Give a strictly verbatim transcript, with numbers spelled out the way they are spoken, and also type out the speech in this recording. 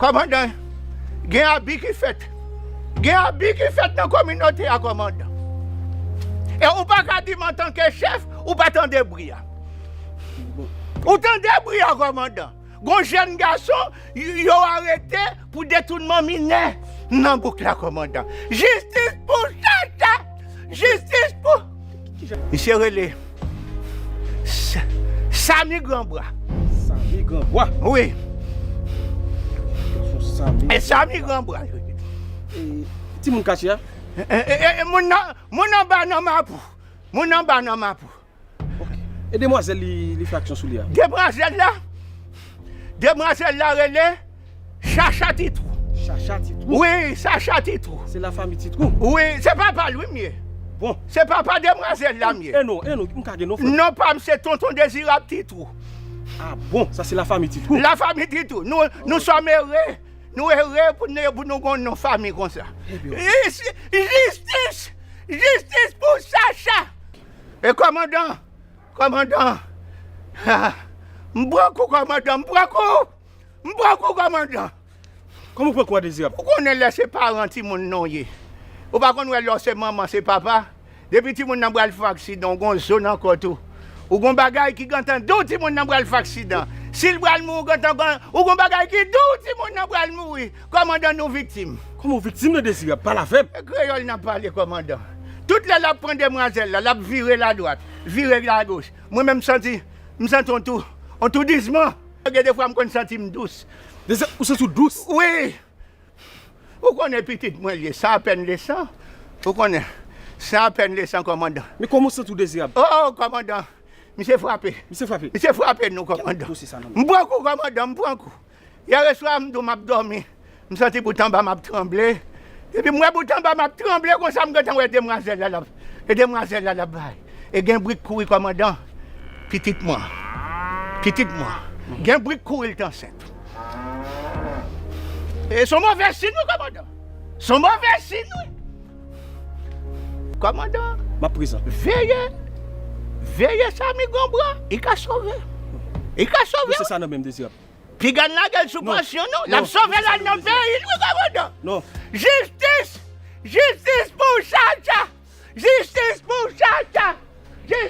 Kòmandan, gen abi ki fèt. Gen abi ki fèt nan kominote a, kòmandan. E ou pa ka di m antanke chèf, ou pa tande bri a. Ou tande bri a, kòmandan. Gon jèn gason, y- yo arete pou detounman minè nan bouk la, kòmandan. Jistis pou Chacha! Jistis pou... Misye rele Sa- Sami Granbra. Sami Granbra? Wi. Sami. E Sami Granbra. E, timoun kache a? E, e, e, e, moun nan, moun anba nan Mapou. Moun anba nan Mapou. Ok. E demwazèl li, li fè aksyon sou li a? Demwazèl la, demwazèl la rele Chacha Titrou. Chacha Titrou? Wi, Chacha Titrou. Se lafanmi Titrou? Wi, se papa l wi m ye. Bon. Se papa demwazèl la m ye. E non, e non, m ka gen non frè m? Non pa m se tonton Dezirab Titrou. Ah bon, sa se lafanmi Titrou? Lafanmi Titrou. Nou, nou sòm ere. Nou ere pou nou, pou nou gon non fanmi konsa. Jistis! Jistis pou Chacha! E kòmandan, kòmandan, ah, m pran kou kòmandan, m pran kou, m pran kou kòmandan. Kòman w pran kou a Dezirab? Ou konnen lè se paran timoun non ye. Ou pa konn wè lè w se manman, se papa. Depi timoun nan pral fè aksidan, ou gon zo nan kò tou. Ou gon bagay ki gentan di w timoun nan pral fè aksidan. Si l pral mouri, ou gentan gon, ou gon bagay ki di w timoun nan pral mouri. Kòmandan, nou viktim. Kòman w viktim nan Dezirab? Pale avè m. Kreyòl n ap pale, kòmandan. Tout lè l ap pran demwazèl la, l ap vire ladwat, vire lagoch. Mwen menm m santi, m santi on tou, on toudizman. Gen de fwa m konn santi m dous. Dezirab, ou santi w dous? Wi. Ou konnen pitit mwen l ye, sa apèn lesan. Ou konnen, sa apèn lesan, kòmandan. Men kòman w santi w Dezirab? Oh, oh, kòmandan, misye frape. Misye frape? Misye frape nou, kòmandan. Dosye sa nan men. M pran kou, kòmandan, m pran kou. Yè swa m di w m ap dòmi, m santi bout anba m ap tranble. Epi m wè bout anba m ap tranble, konsa m gentan wè demwazèl la l ap, e demwazèl la l ap bay. E gen bri k kouri, kòmandan. Pitit mwen. Pitit mwen. Gen bri k kouri, l t ansent. E se yon move siy wi, kòmandan. Se yon move siy wi. Kòmandan. M ap prezan. Veye. Veye Sami Granbra. Li ka sove. Li ka sove. Dosye sa nan men m, Dezirab. Piga n lage l sou pansyon nou. L ap sove l al nan peyi l wi, kòmandan. Non. Jistis! Jistis pou Chacha! Jistis pou Chacha!